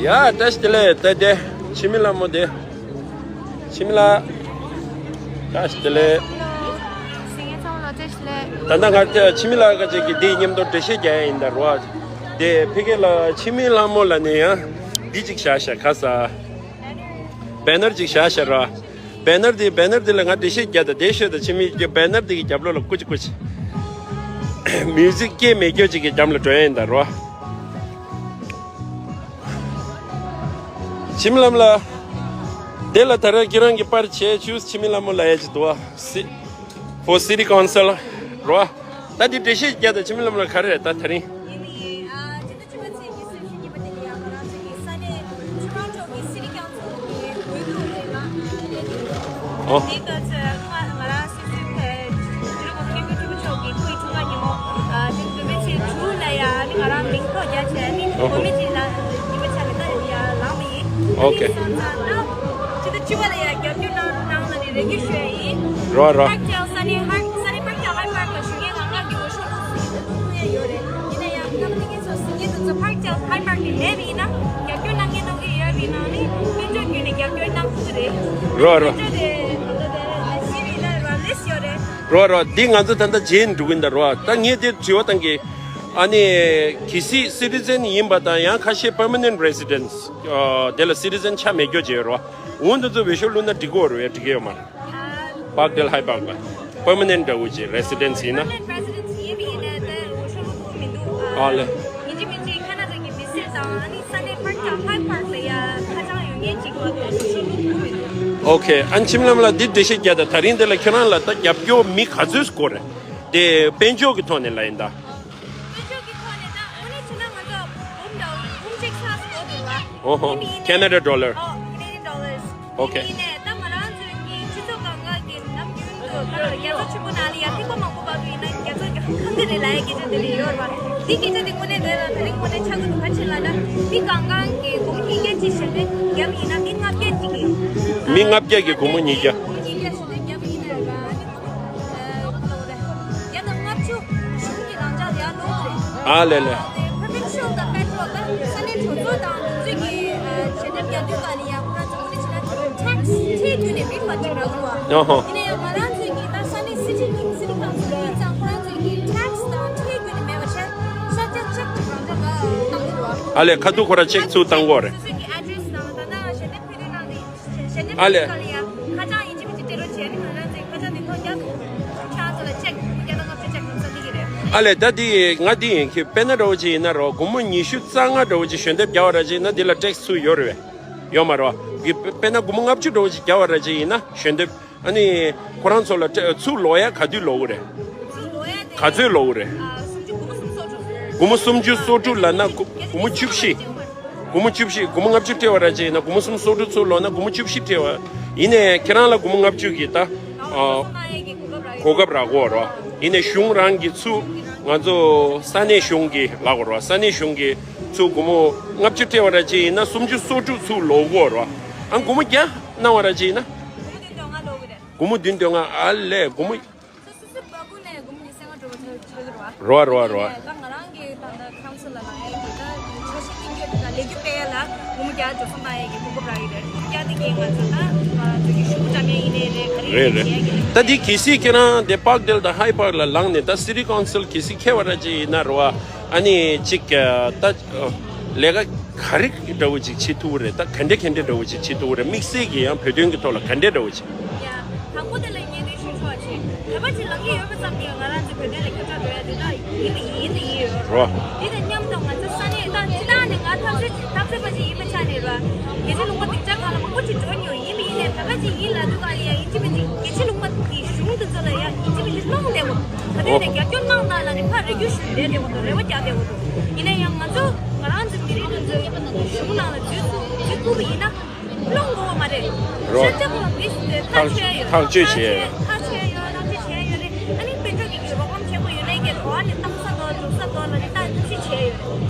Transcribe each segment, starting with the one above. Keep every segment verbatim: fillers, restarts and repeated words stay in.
ཡ་བཀྲ་ཤིས་བདེ་ལེགས། ད་དེ་འཆི་མེད་ལྷ་མོ་དེ། འཆི་མེད་ལགས། བཀྲ་ཤིས་བདེ་ལེགས། ད་ལྟ་ང་ཚོ་འཆི་མེད་ལགས་ཀྱི་འདི་མཉམ་དུ་འགྲེལ་བཤད་རྒྱག་ཡ་ཡིན་ད་རོ། དེ་ཕ་གི་ལ་འཆི་མེད་ལྷ་མོ་ལ་ནི་ཡང་འདི་ཅིག་བཞག་ཤག་ཁ་ས། བེ་ནར་ཅིག་བཞག་ཤག་ར། བེ་ནར་དེ་བེ་ནར་དེ་ལ་ང་འགྲེལ་བཤད་རྒྱག་ད་དེ་ཤོད་ད། འཆི་མེད་ཀྱི་བེ་ནར་དེ་གི་རྒྱབ་ལོགས་ལ་ཀུ་ཅི་ཀུ་ཅི། མིའུ་ཟིག་སྐྱེ་མེད་སྐྱོ་ཅིག་གི་རྒྱབ་ལ་འགྲོ་ཡ་ཡིན་ད་རོ། འཆི་མེད་ལྷ་མོ་ལགས། དེ་ལ་ད་རེས་ཁྱེད་རང་གི་པར་བྱས་བཅུག་འཆི་མེད་ལྷ་མོ་ལ་ཡ་ཅི་དུ་བ། སི་ཕོ་སི་ཊི་ཀའུན་སིལ་རོ། ད་འདི་འགྲེལ་བཤད་རྒྱག་ད། འཆི་མེད་ལྷ་མོ་ལགས་ག་རེ་རེད་ད་དེ་རིང་། ཡིན་ནི། ཨ་ཅི་ད་ཅི་མ་ཚེ་གི་སེམས་ཤིང་གི་པ་དེ་ལ་ཡ་ཁོ་རང་ཚོ་གི་ས་གནས་ཊོ་རོན་ཊོ་གི་སི་ཊི་ཀའུན་སིལ་གི་འོས་བསྡུ་རེད་ལ། ཨོ། དེ་ག་ཚོད་ང་ང་རང་སོ་སོའི་ཕ་ཇུ་རི་གོང་སྐྱབས་མགོན་ཆེན་པོ་མཆོག་གི་སྐུའི་འཁྲུངས་སྐར་ཉིན་མོ། ཨ་དེ་འདོན་མི་ཚེ་དྲུག་ལ་ཡ་ཨ་ནི་ང་རང་མིང་ཐོ་རྒྱག་བྱས་ཨ་ནི་ཨོ་ཧོ། གོ་མི་གཅིག་ལ་ཉི་མ་ཆ་ནས་ད་ཡ་ལངས་པ་ཡིན། ཨོ་ཁེ། སོང་ཙང་ད་ཅི་ད་ཅི་བ་ལ་ཡ་རྒྱབ་སྐྱོར་གནང་གནང་ལ་ནི་རེ་སྐུལ་ཞུ་ཡ་ཡིན། རོ་རོ། ཕར་ཀྱང་ས་གནས་ཧར་ས་གནས་ཕར་ཀྱང་ཧར་པར་ལ་ཞུ་མཁན་ང་ང་གི་འོས་ཤོག་ལོག་སྲིད་ཀྱི་ད་ཐུག་ཐུག་ཡ་ཡོད་རེད། ཡིན་ན་ཡང་སྐབས་དེ་གས་སོ་སྲིད་ཀྱི་འདུག་ཚོ་ཕར་ཀྱང་ཧར་པར་གི་མེད་པ་ཡིན་ན་རྒྱབ་སྐྱོར་གནང་མཁན་གནང་གི་ཡོད་པ་ཡིན་ན་ནི་དཔལ་འབྱོར་བརྒྱུད་ནས་རྒྱབ་སྐྱོར་གནང་ཐུབ་ཀྱི་རེད། རོ་རོ། དཔལ་འབྱོར་དེ་ད་ལྟ་དེ་ལ་སི་བི་ད་ར་ལིས་ཡོད་རེད། རོ་རོ། འདི་ང་ཚོ་ད་ལྟ་རྗེས་འགྲོ་གི་ཡིན་ད་རོ། ད་ངས་དེ་དྲི་བ་བཏང་གི། ཨ་ནི་གལ་སྲིད་སི་ཊི་ཛན་ཡིན་པ་དང་ཡང་ཁ་ཤས་པར་མ་ནེན་ཊི་རེ་སི་ཌེན་སི་དེ་ལ་སི་ཊི་ཛན་ཆགས་མེད་རྒྱུ་བྱས་རོ། འོ་འདི་ཚོ་འོས་ཤོག་བླུགས་ན་འགྲིག་གི་ཡོད་རེད་འགྲིག་གི་ཡོད་མ་རེད། པཱག་ཌེལ་ཧའི་པཱག་ལ་པར་མ་ནེན་ཊི་འདྲ་བོ་ཅིག་རེ་སི་ཌེན་སི་ཡིན་ན། པར་མ་ནེན་ཊི་རེ་སི་ཌེན་སི་ཡིན་པ་ཡིན་ན་ད་འོས་ཤོག་བླུག་ཐུབ་མི་འདུག་ཨ་ལེ། ཡིན་གཅིག་མིན་གཅིག་ཁ་ན་ཌ་གི་མི་སེར་དང་ཨ་ནི་ས་གནས་པར་ཀྱང་ཧའི་པཱག་ལ་ཡ་ཧ་ཅང་ཡོད་མཁན་ཅིག་བར་དུ་འོས་ཤོག་བླུག་ཐུབ་མི་འདུག་ཨོ་ཁེ། ཨ་ནི་འཆི་མེད་ལྷ་མོ་ལགས་འདི་འགྲེལ་བཤད་རྒྱག་ད། ད་རིང་འདི་ལ་ཁྱེད་རང་ལ་ད་རྒྱབ་སྐྱོར་མི་ག་ཚོད་དགོས་རེད། དེ་དཔལ་འབྱོར་གྱི་ཐོག་ནས་ལ་ཡིན་ད། དཔལ་འབྱོར་གྱི་ཐོག་ནས་ད་དངོས་གནས་བྱས་ན་ང་ཚོ་འབུམ་འདྲ་བོ་འབུམ་གཅིག་ཚར་སོང་འདུག་བ། ཨོ་ཧོ། ཡིན་ནའི་ཁེ་ན་ཌ་ཌོ་ལར། ཨོ་ཁེ་ན་ཌ་ཌོ་ལར། ཨོ་ཁེ། ཡིན་ནའི་ད་ང་རང་ཚོའི་གི་སྤྱི་ཚོགས་སྒང་ག་གི་ནམ་རྒྱུན་དུ་ད་རྒྱ་མཚོ་ཆེན་པོ་ནང་ལ་ཡ་ཐིགས་པ་མང་པོ་བབས་ཡིན་ན་རྒྱ་མཚོ་རྒྱ་ཁམ་གི་རེད་ལ་ཡ་སྐད་ཆ་དེ་འདྲ་ཡོད་རེད་བ། འདི་སྐད་ཆ་དེ་དངོས་གནས་རེད་ལ་ད་རིང་དངོས་གནས་ཆགས་ཀྱི་འདུག་ག་རེ་བྱས་ལབ་ན་མི་གང་གང་གི་སྒོར་མོ་ཉིས་བརྒྱ་ཅིག་ཞལ་འདེབས་བརྒྱབ་ཡིན་ན་མི་ལྔ་བརྒྱ་ཅིག་གི། མི་ལྔ་བརྒྱ་གི་སྒོར་མོ་ཉིས་བརྒྱ། སྒོར་མོ་ཉིས་བརྒྱ་ཞལ་འདེབས་བརྒྱབ་ཡིན་ན་རེད་བ། བརྒྱ་དང་ལྔ་བཅུ་གཞུང་གི་རང་འཇགས་ལ་ཡར་ལོག་རེད། ཨ་ལེ་ལེ། ཨ་ནི་provincial་དང་federal་དང་ས་གནས་གྲོས་ཚོགས་དང་དེ་ཚོས་ཀྱི་ཞལ་འདེབས་རྒྱག་དུས་སྐབས་ལ་ཡང་ཁོ་རང་ཚོ་དངོས་གནས་བྱས་ན་tax་ཁྲལ་བརྒྱུད་ནས་refund་ཅིག་རག་གི་འདུག་བ། ཨ་ཧོ། ཡིན་ན་ཡང་ང་རང་ཚོའི་གི་ད་ས་གནས་city་ཡིན་city council་ཡིན་ཙང་ཁོ་རང་ཚོའི་གི་tax་དང་ཁྲལ་བརྒྱུད་ནས་མེད་པ་བྱས་ས་ཆ་check་ཅིག་རང་འཇགས་ལ་བཏང་གི་འདུག་བ། ཨ་ལེ་ཁ་ཐུག་ཁོ་རང་check་ཚུར་བཏང་དགོས་རེད། སོ་སོའི་གི་address་དང་ད་ལྟ་ཞལ་འདེབས་ཕུལ་དུས་ནང་དེ། ཨ་ལས། ཨ་ལས་ད་འདི་ང་འདི་ཡིན་གི་དཔེར་ན་འདྲ་བོ་ཅིག་ཡིན་ན་རོ་སྒོར་མོ་ཉི་ཤུ་རྩ་ལྔ་འདྲ་བོ་ཅིག་ཞལ་འདེབས་རྒྱག་པ་ར་ཅིག་ཡིན་ན་འདི་ལ་ཊེག་སི་ཚུར་ཡོད་རེད་པས། ཡོད་མ་རེད་པ། དཔེར་ན་སྒོར་མོ་ལྔ་བཅུ་འདྲ་བོ་ཅིག་རྒྱག་པ་ར་ཅིག་ཡིན་ན་ཞལ་འདེབས་ཨ་ནི་ཁོ་རང་ཚོ་ལ་ཊེ་ཚུར་ལོག་ཡ་ག་དུས་ལོག་གི་རེད། ག་ཚོད་ལོག་གི་རེད། སྒོར་མོ་སུམ་ཅུ་སོ་དྲུག་ལབ་ན་སྒོར་མོ་བཅུ་བཞི། སྒོར་མོ་བཅུ་བཞི། སྒོར་མོ་ལྔ་བཅུ་སྤྲད་པ་ར་ཅིག་ཡིན་ན་སྒོར་མོ་སུམ་སོ་དྲུག་ཚུར་ལོག་ན་སྒོར་མོ་བཅུ་བཞི་སྤྲད་པ། ཡིན་ནའི་ཁྱེད་རང་ལ་སྒོར་མོ་ལྔ་བཅུ་གི་ད་ཨ་གོ་སྐབས་རག་གོ་རོ། ཡིན་ནའི་གཞུང་རང་གི་ཚུར་ང་ཚོ་ས་གནས་གཞུང་གི་ལབ་དགོས་རོ། ས་གནས་གཞུང་གི་ཚུར་སྒོར་མོ་ལྔ་བཅུ་སྤྲད་པ་ར་ཅིག་ཡིན་ན་སུམ་ཅུ་སོ་དྲུག་ཚུར་ལོག་གོ་རོ། ཨ་སྒོར་མོ་བརྒྱ་གནང་བ་ར་ཅིག་ཡིན་ན་སྒོར་མོ་བདུན་སྟོང་ལྔ་ལོག་གི་རེད། སྒོར་མོ་བདུན་སྟོང་ལྔ་ཨ་ལས་སྒོར་མོ། སོ་སོ་སོའི་པ་ཀུ་ནས་སྒོར་མོ་ཉི་ཤུ་རྩ་ལྔ་འགྲོ་བ་ཆགས་ཆགས་ཀྱི་རེད་བ། རེད་བ་རེད་བ། ད་ང་རང་གི་ད་ལྟ་ཁའུན་སིལ་ལ་ལངས་ཡས་ཀྱི་ད་འཆར་གཞི་བཏིང་རྒྱུ་དེ་དང་ལས་འགུལ་སྤེལ་ཡས་ལ་སྒོར་མོ་བརྒྱ་འགྲོ་སོང་བཏང་ཡས་ཀྱི་གོ་སྐབས་རག་གི་རེད། སྒོར་མོ་བརྒྱ་དེ་གིས་ང་ཚོ་ད་ང་ཚོ་གི་ཞུ་བཀྲམ་ཡས་ཡིན་ནའི་རེད། ག་རེ་རེད་ཡིན་ནའི་རེད། རེད་ཡིན་ནའི་རེད། ད་འདི་གལ་སྲིད་ཁྱེད་རང་དེ་པཱག་ཌེལ་དང་ཧའི་པཱག་ལ་ལངས་ནས་ད་སི་ཊི་ཀའུན་སིལ་གལ་སྲིད་འཁེལ་བ་ར་ཅིག་ཡིན་ན་རེད་བ། ཨ་ནི་ཅིག་ད་ལས་ཀ་ག་རེ་འདྲ་བོ་ཅིག་བྱེད་ཐུབ་ཀྱི་རེད། ད་ག་འདྲ་ག་འདྲ་འདྲ་བོ་ཅིག་བྱེད་ཐུབ་ཀྱི་རེད། དམིགས་བསལ་གྱི་ཡང་བོད་དོན་གྱི་ཐོག་ལ་ག་འདྲ་འདྲ་བོ་ཅིག་ཡ། དང་པོ་དེ་ལ་སྙན་སེང་ཞུ་ཆོག་ཅིག་བོད་པ་ཅིག་ལབ་ཀྱི་ཡོད་པ་ཙམ་གྱིས་ང་རང་ཚོ་བོད་དོན་ལ་ཁྱབ་བསྒྲགས་འགྲོ་ཡ་དེ་དག་ཡིན་དེ་ཡིན་དེ་ཡིན་ཡོད་རོ། དེ་དང་མཉམ་དུ་ང་ཚོ་ས་གནས་དང་སྤྱི་བཏང་ནས་ང་ཐབས་ཤེས་ཐབས་ཤེས་པ་ཅིག་ཡིན་པའི་ཆ་ནས་རོ། རྒྱལ་སྤྱིའི་ལུང་པ་སྡིངས་ཆ་ཁག་ལ་མང་པོ་ཅིག་འགྲོ་མྱོང་ཡིན་པ་ཡིན་ནའི་བོད་པ་ཅིག་ཡིན་ལབ་དུས་ག་ལ་ཡ་ཡིན་གཅིག་མིན་གཅིག་རྒྱལ་སྤྱིའི་ལུང་པ་དེའི་གཞུང་དེ་ཚོ་ལ་ཡ་ཡིན་གཅིག་མིན་གཅིག་གནོང་བསྡད་དགོས། ག་དུས་ནས་རྒྱབ་སྐྱོར་གནང་དང་ལབ་ནས་ཕར་རེ་སྐུལ་ཞུ་བསྡད་བསྡད་དགོས་འདུག་རེ་བ་རྒྱག་བསྡད་དགོས་འདུག་ཡིན་ན་ཡང་ང་ཚོ་ང་རང་ཚོའི་མི་རིགས་དེ་ཚོའི་གཞུང་ནང་ལ་འཛུལ་ཚུགས་འཛུལ་ཐུབ་པ་ཡིན་ན། སློང་དགོས་པ་མ་རེད། རོ། ཤར་རྒྱག་པ་མི་ཐག་ཐག་གཅོད་བྱས་ཡོད། ཐག་གཅོད་བྱས་ཡོད། ཐག་གཅོད་ཡོད། ཐག་གཅོད་བྱས་ཡོད་རེད། ཨ་ནི་དཔལ་འབྱོར་གྱི་རོགས་རམ་བྱེད་དགོས་ཡོད་ན་ཡི་གེ་རོགས་ནས་བཏང་ས་དོ་འགྲོ་ས་དོ་ལ་ནི་ལྟ་ཐབས་ཤེས་བྱས་ཡོད་རེད།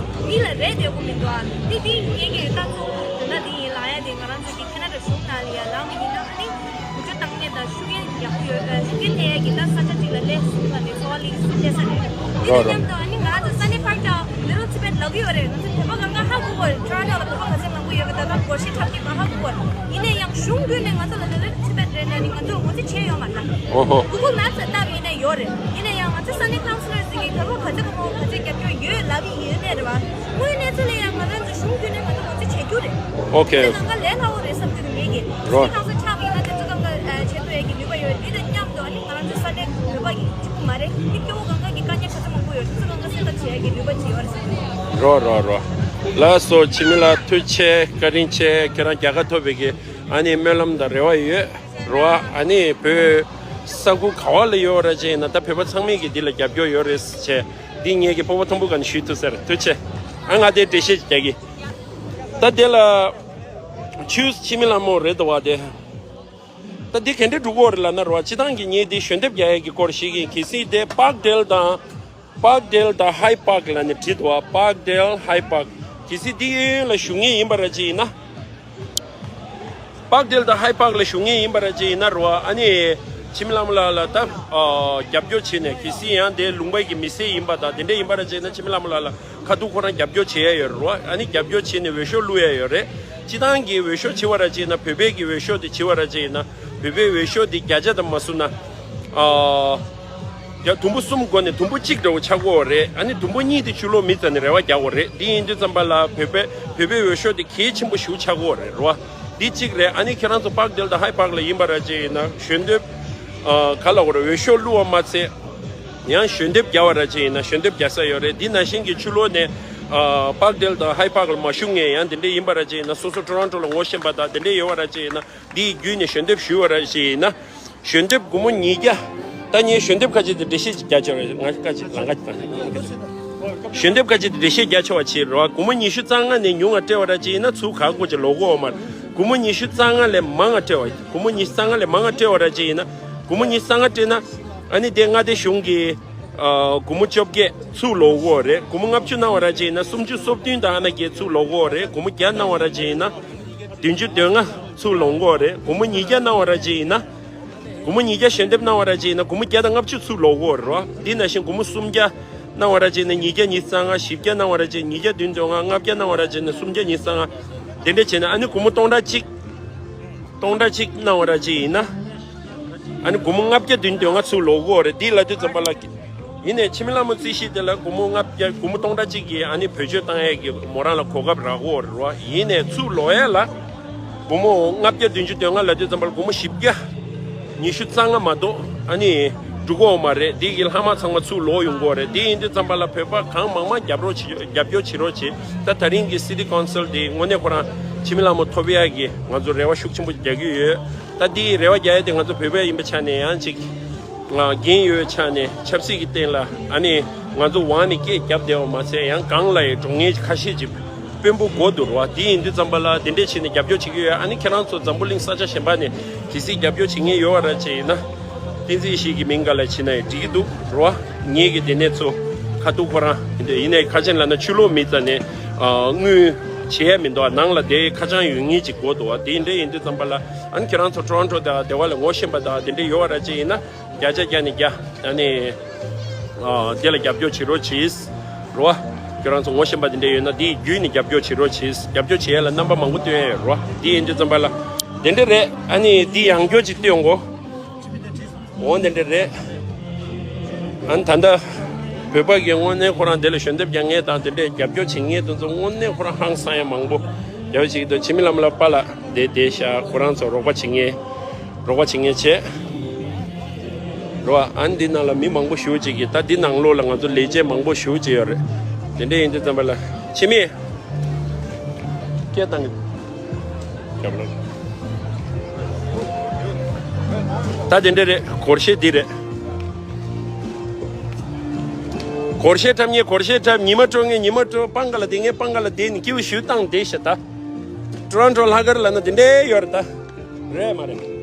འདི་ལ་རེད་བསྡད་དགོས་མི་འདུག་ཨ། འདི་འདི་ངེད་ཀྱི་ལྟ་ཚུལ་དོན་དག་འདི་ཡིན་ལ་ཡ་དེ་ང་རང་ཚོ་གི་ཁེ་ན་ཌ་གཞུང་ནང་ལ་ཡ་ལངས་པ་ཡིན་ན་ཨ་ནི་འགུལ་སྐྱོད་བཏང་མཁན་དང་ཤུགས་རྐྱེན་ཡག་པོ་ཡོད་པའི་ཤུགས་རྐྱེན་ཐེབས་ཡ་གི་ད་ས་ཆ་གཅིག་ལ་སླེབས་སོང་ལ་ནི་འཚོ་བ་ལེགས་སུ་སླེབས་ས་རེད། འདི་རོ་དང་རོ། མཉམ་དུ་ཨ་ནི་ང་ཚོ་ས་གནས་ཕར་ཀྱང་ལི་ཊལ་ཊི་བེཊ་ལབ་ཀྱི་ཡོད་རེད། ང་ཚོ་བོད་པ་གང་ག་ཧ་གོ་གི་ཡོད་རེད། ཊོ་རོན་ཊོ་ལ་བོད་པ་ག་ཚད་མང་པོ་ཡོད་རེད། སྐབས་སྒོར་གཞས་འཁྲབ་མཁན་མ་ཧ་གོ་བ་རེད། ཡིན་ན་ཡང་གཞུང་བརྒྱུད་ནས་ང་ཚོ་ལ་ལ་ལ་ཊི་བེཊ་རེད་ན་ནི་ང་ཚོར་ངོས་འཛིན་བྱས་ཡོད་མ་རེད། ཨོ་ཧོ། Google Maps་ལ་བལྟས་པ་ཡིན་ན་ཡོད་རེད། ཡིན་ན་ཡང་ང་ཚོ་ས་གནས་ཁའུན་སི་ལར་ཟེར་མཁན་གྱི་ད་ལོ་ག་ཚོད་གོ་མོ་ག་ཚོད་རྒྱབ་སྐྱོར་ཡོད་ལབ་ཡིན་ནའི་རེད་བ། དངོས་གནས་ཚུལ་ལ་ཡང་ང་རང་ཚོ་གཞུང་བརྒྱུད་ནས་ང་ཚོ་ངོས་འཛིན་བྱེད་རྒྱུ་རེད། ཨོ་ཁེ། དེ་ནང་ཀ་ལས་སླ་བོ་རེད་བསམ་གྱི་འདུག་ངེད་ཀྱིས། རོ། སི་ཊི་ཁའུན་སི་ལར་ཆགས་པ་ཡིན་ན་དེ་ཚོ་གང་ག་བྱེད་ཐུབ་ཡས་ཀྱི་ནུས་པ་ཡོད་རེད། དེ་དང་མཉམ་དུ་ཨ་ནི་ང་རང་ཚོ་ས་གནས་བོད་པ་གི་གཅིག་པུ་མ་རེད། མི་སྐྱོ་བོ་གང་ག་གི་དཀའ་ངལ་ག་ཚོད་མང་པོ་ཡོད་རེད། དེ་ཚོ་གང་ག་སེལ་ཐབས་བྱེད་ཡས་ཀྱི་ནུས་པ་ཅིག་ཡོད་རེད་བསམ་གྱི་འདུག་རོ་རོ་རོ། ལགས་སོ། འཆི་མེད་ལགས་ཐུགས་རྗེ་ཆེ། བཀའ་དྲིན་ཆེ། ཁྱེད་རང་རྒྱལ་ཁ་ཐོབ་པའི་གི་ཨ་ནི་སྨོན་ལམ་དང་རེ་བ་ཡོད་རོ། ཨ་ནི་བོད་ས་ཁུལ་ག་བ་ལ་ཡོད་ར་ཅེ་ན་ད་བོད་པ་ཚང་མས་གི་འདི་ལ་རྒྱབ་སྐྱོར་ཡོད་རེད་ཟེར་བྱས། འདི་ངེད་ཀྱི་སྤོབས་པ་མཐོན་པོ་ག་ནས་ཞུས་ཐུབ་ཟེར། ཐུགས་རྗེ་ཆེ། ཨ་ང་དེ་འགྲེལ་བཤད་ཅིག་རྒྱག་གི། ད་དེ་ལ་ཆུ་འཆི་མེད་ལྷ་མོ་རེད་དོ་བ་དེ། ད་འདི་ག་འདྲས་འགྲོ་གི་ཡོད་རེད་ལབ་ན་རོ། སྤྱིར་བཏང་གི་ངས་འདི་ཞོལ་འདེབས་རྒྱག་ཡས་ཀྱི་སྐོར་ཞིག་ཡིན། གལ་སྲིད་དེ་པཱརཀ་ཌེལ་དང་། པཱརཀ་ཌེལ་དང་ཧའི་པཱརཀ་ལབ་ནས་བྲིས་འདུག་བ། པཱརཀ་ཌེལ་ཧའི་པཱརཀ། གལ་སྲིད་འདི་གཡས་གཡོན་ལ་བཞུགས་མཁན་ཡིན་པ་ར་ཅིག་ཡིན་ན། པཱརཀ་ཌེལ་དང་ཧའི་པཱརཀ་ལ་བཞུགས་མཁན་ཡིན་པ་ར་ཅིག་ཡིན་ན་རོ། ཨ་ནི་འཆི་མེད་ལྷ་མོ་ལགས་ལ་ད་ཨ་རྒྱབ་སྐྱོར་བྱས་ནས། གལ་སྲིད་ཡང་དེ་ལུང་པའི་གི་མི་སེར་ཡིན་པ་དང་དེ་འདྲས་ཡིན་པ་ར་ཅིག་ཡིན་ན། འཆི་མེད་ལྷ་མོ་ལགས་ལ་ཁ་ཐུག་ཁོ་རང་རྒྱབ་སྐྱོར་བྱེད་ཡ་ཡོད་རེད་རོ། ཨ་ནི་རྒྱབ་སྐྱོར་བྱས་ནས་འོས་ཤོག་བླུག་ཡ་ཡོད་རེད། སྤྱིར་བཏང་གི་འོས་ཤོག་བྱེད་པ་ར་ཅིག་ཡིན་ན། བོད་པའི་གི་འོས་ཤོག་དེ་བྱེད་པ་ར་ཅིག་ཡིན་ན། བོད་པའི་འོས་ཤོག་དེ་བརྒྱ་ཆ་དང་མ་བཟུང་ན། ཨ། ཡ་དུམ་བུ་གསུམ་སྒོ་ནས་དུམ་བུ་གཅིག་འདྲ་བོ་ཆགས་ཀྱི་ཡོད་རེད། ཨ་ནི་དུམ་བུ་གཉིས་དེ་ཕྱི་ལོགས་མི་རྩ་ནས་རེ་བ་རྒྱག་དགོས་རེད། འདི་ཡིན་དུས་ཙམ་པ་ལ་བོད་པའི་བོད་པའི་འོས་ཤོག་དེ་གལ་ཆེན་པོ་ཞིག་ཆགས་ཀྱི་ཡོད་རེད་རོ། འདི་གཅིག་རེད། ཨ་ནི་ཁྱེད་རང་ཚོ་པཱརཀ་ཌེལ་དང་ཧའི་པཱརཀ་ལ་ཡིན་པ་ར་ཅིག་ཡིན་ན་ཞོལ་འདེབས། ཨ། ག་ལབ་དགོས་རེད། འོས་ཤོག་བླུགས་པ་མ་ཚད། ཡང་ཞོལ་འདེབས་རྒྱག་པ་ར་ཅིག་ཡིན་ན་ཞོལ་འདེབས་རྒྱག་ས་ཡོད་རེད། འདི་ནང་བཞིན་གྱི་ཕྱི་ལོགས་ནས། ཨ། པཱརཀ་ཌེལ་དང་ཧའི་པཱརཀ་ལ་མ་བཞུགས་མཁན་ཡང་དེ་འདྲས་ཡིན་པ་ར་ཅིག་ཡིན་ན། སོ་སོ་ཊོ་རོན་ཊོ་ལ་ངོ་ཤེས་པ་དང་དེ་འདྲས་ཡོད་པ་ར་ཅིག་ཡིན་ན། འདི་ཡི་བརྒྱུད་ནས་ཞོལ་འདེབས་ཞུས་པ་ར་ཅིག་ཡིན་ན། ཞོལ་འདེབས་སྒོར་མོ་ཉིས་བརྒྱ། ད་ངས་ཞོལ་འདེབས་ཁ་ཅིག་དེ་འགྲེལ་བཤད་ཅིག་རྒྱག་ཆོག་རེད། ང་ཁ་ཅིག་ལང་ཁ་ཅིག་བཏང་། ཞོལ་འདེབས་ཁ་ཅིག་དེ་འགྲེལ་བཤད་རྒྱག་ཆོག་པ་བྱེད་རོགས། སྒོར་མོ་ཉི་ཤུ་རྩ་ལྔ་ནས་ཉུང་བ་སྤྲད་པ་ར་ཅིག་ཡིན་ན་ཚུར་ག་དགོས་ཀྱི་ལོག་གི་ཡོད་མ་རེད། སྒོར་མོ་ཉི་ཤུ་རྩ་ལྔ་ལས་མང་བ་སྤྲད་པ། སྒོར་མོ་ཉི་ཤུ་རྩ་ལྔ་ལས་མང་བ་སྤྲད་པ་ར་ཅིག་ཡིན་ན། སྒོར་མོ་ཉི་ཤུ་རྩ་ལྔ་སྤྲད་ན། ཨ་ནི་དེ་མངའ་སྡེ་གཞུང་གི། ཨ། སྒོར་མོ་བཅོ་བརྒྱད་ཚུར་ལོག་གི་ཡོད་རེད། སྒོར་མོ་ལྔ་བཅུ་གནང་བ་ར་ཅིག་ཡིན་ན་སུམ་ཅུ་སོ་བདུན་དང་ཨ་ན་བརྒྱད་ཚུར་ལོག་གི་ཡོད་རེད། སྒོར་མོ་བརྒྱ་གནང་བ་ར་ཅིག་ཡིན་ན་བདུན་ཅུ་དོན་ལྔ་ཚུར་ལོག་གི་ཡོད་རེད། སྒོར་མོ་ཉིས་བརྒྱ་གནང་བ་ར་ཅིག་ཡིན་ན། སྒོར་མོ་ཉིས་བརྒྱ་ཞལ་འདེབས་གནང་བ་ར་ཅིག་ཡིན་ན་སྒོར་མོ་བརྒྱ་དང་ལྔ་བཅུ་ཚུར་ལོག་གི་ཡོད་རེད་རོ། འདི་ནང་བཞིན་སྒོར་མོ་སུམ་བརྒྱ་གནང་བ་ར་ཅིག་ཡིན་ན་ཉིས་བརྒྱ་ཉི་ཤུ་རྩ་ལྔ། བཞི་བརྒྱ་གནང་བ་ར་ཅིག་ཡིན་ན་སུམ་བརྒྱ་ཉི་ཤུ་རྩ་ལྔ། ལྔ་བརྒྱ་གནང་བ་ར་ཅིག་ཡིན་ན་སུམ་བརྒྱ་ཉི་ཤུ་རྩ་ལྔ། དེ་འདྲ་བྱས་ན་ཨ་ནི་སྒོར་མོ་སྟོང་ཕྲག་གཅིག་སྟོང་ཕྲག་གཅིག་གནང་བ་ར་ཅིག་ཡིན་ན། ཨ་ནི་སྒོར་མོ་ལྔ་བརྒྱ་བདུན་ཅུ་དོན་ལྔ་ཚུར་ལོག་གི་ཡོད་རེད། འདི་ལབ་དུས་ཙམ་པ་ལ། ཡིན་ནའི་འཆི་མེད་ལྷ་མོ་རྩིས་གཞི་དེ་ལ་སྒོར་མོ་ལྔ་བརྒྱ། སྒོར་མོ་སྟོང་ཕྲག་གཅིག་གི་ཨ་ནི་བེད་སྤྱོད་བཏང་ཡས་ཀྱི་མོ་རང་ལ་གོ་སྐབས་རག་གི་ཡོད་རེད་རོ། ཡིན་ནའི་ཚུར་ལོག་ཡས་ལ། སྒོར་མོ་ལྔ་བརྒྱ་བདུན་ཅུ་དོན་ལྔ་ལབ་དུས་ཙམ་པ་ལ་སྒོར་མོ་བཞི་བརྒྱ་ཉི་ཤུ་རྩ་ལྔ་མ་གཏོགས་ཨ་ནི་འགྲོ་གི་ཡོད་མ་རེད། འདི་གི་ལྷག་མ་ཚང་མ་ཚུར་ལོག་ཡོང་གི་ཡོད་རེད། དེ་ཡིན་དུས་ཙམ་པ་ལ་བོད་པ་གང་མང་མང་རྒྱབ་རོགས་བྱེད། རྒྱབ་སྐྱོར་བྱེད་རོགས་བྱེད། ད་ད་རིང་གི་སི་ཊི་ཁའུན་སིལ་དེ་དངོས་གནས་ཁོ་རང་འཆི་མེད་ལྷ་མོ་ཐོབ་ཡག་གི་ང་ཚོ་རེ་བ་ཤུགས་ཆེན་པོ་རྒྱག་གི་ཡོད། ད་འདི་རེ་བ་རྒྱག་ཡ་དེ་ང་ཚོ་བོད་པ་ཡིན་པའི་ཆ་ནས་ཡང་ཅིག་ང་འགན་ཡོད་ཆ་ནས་ཆབ་སྲིད་ཀྱི་སྟེང་ལ་ཨ་ནི་ང་ཚོ་ཝང་ནས་སྐད་རྒྱབ་བསྡད་པ་མ་ཟད་ཡང་སྒང་ལ་ཡི་འགྲོ་མཁན་ཁ་ཤས་ཅིག་དཔོན་པོ་དགོས་འདུག་རོ། དེ་ཡིན་དུས་ཙམ་པ་ལ་དེ་འདྲས་བྱས་ནས་རྒྱབ་སྐྱོར་བྱེད་ཀྱི་ཡོད། ཨ་ནི་ཁྱེད་རང་ཚོ་འཛམ་བུ་གླིང་ས་ཆ་གཞན་པ་ནས་གལ་སྲིད་རྒྱབ་སྐྱོར་བྱེད་མཁན་ཡོད་པ་ར་ཅིག་ཡིན་ན། བསྟན་འཛིན་ཡེ་ཤེས་ཀྱི་མིང་སྒང་ལ་བྱེད་ན་ཡང་འགྲིག་གི་འདུག་རོ། ངེད་ཀྱི་དེ་ནས་ཚོ་ཁ་ཐུག་ཁོ་རང་ཡིན་དུས་ཡིན་ནའི་ཁ་ཆེན་ལབ་ན་ཕྱི་ལོགས་མི་རྩ་ནས་དངུལ་བྱེད་ཡ་མི་འདུག་ནང་ལ་དེ་ཁ་བྱང་ཡོད་མཁན་ཅིག་དགོས་འདུག་དེ་འདྲ་ཡིན་དུས་ཙམ་པ་ལ་ཨ་ནི་ཁྱེད་རང་ཚོ་ཊོ་རོན་ཊོ་དང་དེ་བ་ལ་ངོ་ཤེས་པ་དང་དེ་འདྲ་ཡོད་པ་ར་ཅིག་ཡིན་ན་བརྒྱ་ཆ་བརྒྱ་ནས་བརྒྱ་ཨ་ནི་དེ་ལ་རྒྱབ་སྐྱོར་བྱེད་རོགས་གྱིས་རོ། ཁྱེད་རང་ཚོ་ངོ་ཤེས་པ་དེ་འདྲ་ཡོད་ན་དེའི་བརྒྱུད་ནས་རྒྱབ་སྐྱོར་བྱེད་རོགས་གྱིས། རྒྱབ་སྐྱོར་བྱེད་ཡ་ལ་རྣམ་པ་མང་པོ་སྟོན་ཡ་ཡོད་རོ། དེ་ཡིན་དུས་ཙམ་པ་ལ་དེ་འདྲ་རེད། ཨ་ནི་དེ་ཡང་བསྐྱར་ཅིག་སྟོན་གོ་འོ་དེ་འདྲ་རེད། ཨ་ནི་ད་ལྟ་བོད་པ་གི་དངོས་གནས་ཁོ་རང་དེ་ལ་ཞལ་འདེབས་རྒྱག་མཁན་དང་དེ་འདྲའི་རྒྱབ་སྐྱོར་བྱེད་མཁན་དེ་ཚོ་དངོས་གནས་ཁོ་རང་ཧང་སང་ཡ་མང་པོ་རྒྱབ་ཅིག་ཏུ་འཆི་མེད་ལྷ་མོ་ལགས་པཱ་ལགས་དེ་བསྡད་ཤག་ཁོ་རང་ཚོ་རོགས་པ་བྱེད་མཁན་རོགས་པ་བྱེད་མཁན་བྱས་རོ། ཨ་ནི་འདི་ནང་ལ་མི་མང་པོ་ཞེ་པོ་ཅིག་གིས་ད་འདི་ནང་ལོགས་ལ་ང་ཚོ་ལས་བྱེད་མང་པོ་ཞེ་པོ་ཅིག་ཡོད་རེད། དེ་འདྲ་ཡིན་དུས་ཙམ་པ་ལ་འཆི་མེད། སྐད་བཏང་གི། ད་དེ་འདྲ་རེད། སྒོར་གཞས་འདི་རེད། སྒོར་གཞས་འཁྲབ་མཁན་སྒོར་གཞས་འཁྲབ། ཉི་མ་དཀྲོལ་མཁན་ཉི་མ་དཀྲོལ། སྤང་ཁ་ལ་བསྡད་མཁན་སྤང་ཁ་ལ་བསྡད་ནས་སྐྱིད་པོ་ཞེ་པོ་བཏང་བསྡད་ཤག་ད་ཊོ་རོན་ཊོ་ལྷག་དཀར་ལབ་ན་དེ་འདྲ་ཡོད་རེད་ད། རེད་མ་རེད།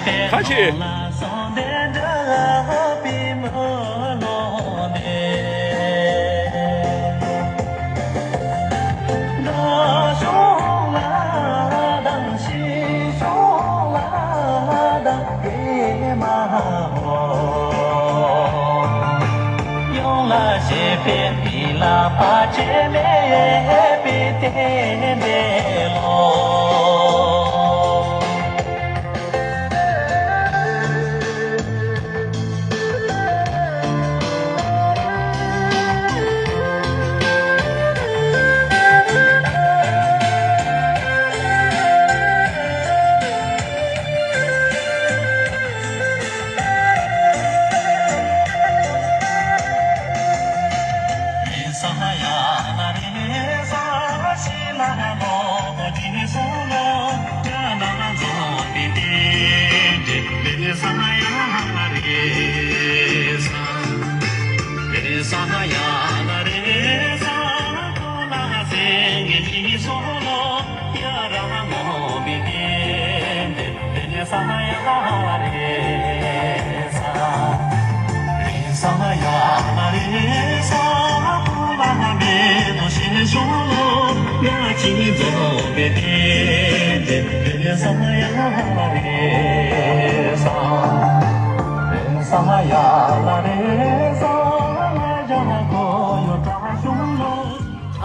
ཁ་ཆེ། ཡོངས་ལ་ཤེས་པའི་མི་ལ་བར་ཆད་མེད་པའི་རྟེན་འབྲེལ་ལོ།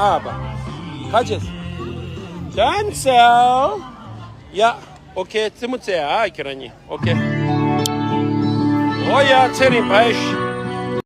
ཨ་པ། ཁ་ཆེ། Cancel. ཡ། ཨོ་ཁེ། རྩེད་མོ་རྩེ་ཨ་ཁྱེད་རང་གཉིས། ཨོ་ཁེ། ཨོ་ཡ། ཚེ་རིང་བས།